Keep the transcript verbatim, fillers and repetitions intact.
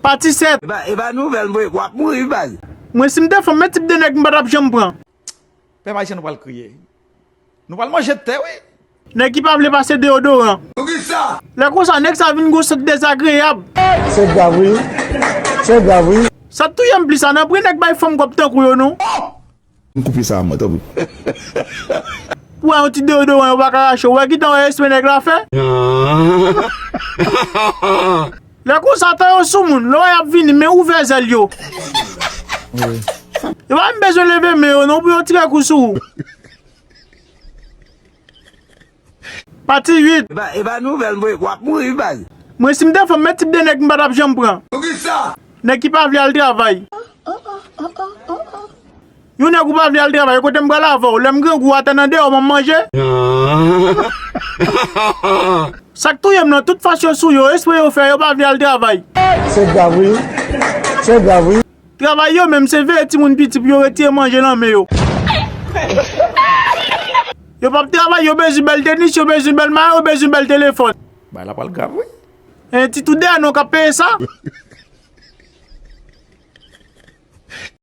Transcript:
Pati sèt. E pa, e pa nouvèl, mwen, w ap mouri, wi, baz. Mwen, si m te fanm, men tip de nèg m pa t ap janm pran. Pèp ayisyen, nou pral kriye. Nou pral manje tè, wi. Nèg ki pa vle pase deyodoran. Poukisa? Lè konsa, nèg sa vin gon sant dezagreyab. Se grav, wi. Se grav, wi. Sa t touye m plis la, nan pri nèg bay fanm kòb tankou yo, non. M koupe sa a, mwen, tanpri. Pou wè yon ti deyodoran, yo pa ka rache. Ou wè ki tan yo espre nèg la fè? Lè konsa, tan yo sou moun, lè w wè y ap vini, men ouvè zèl yo. Yo pa menm bezwen leve men yo, non, pou yo tire kou sou ou. Pati uit. E pa, e pa nouvèl, mwen, w ap mouri, wi, baz. Mwen, si m te fanm, men tip de nèg m pa t ap janm pran. Poukisa? Nèg ki pa vle al travay. Yon nèg ou pa vle al travay, kote m pral avè w? Lè m grangou, atè nan deyò, m ap manje. Sa k touye m nan, tout fas yo sou yo, espre yo fè, yo pa vle al travay. Se grav, wi. Se grav, wi. Travay yo menm, se veye timoun piti pou yo retire manje nan men yo. Yo p ap travay, yo bezwen bèl tenis, yo bezwen bèl mayo, yo bezwen bèl telefòn. Bagay la pral grav, wi. E ti tou dèyè nou k ap peye sa.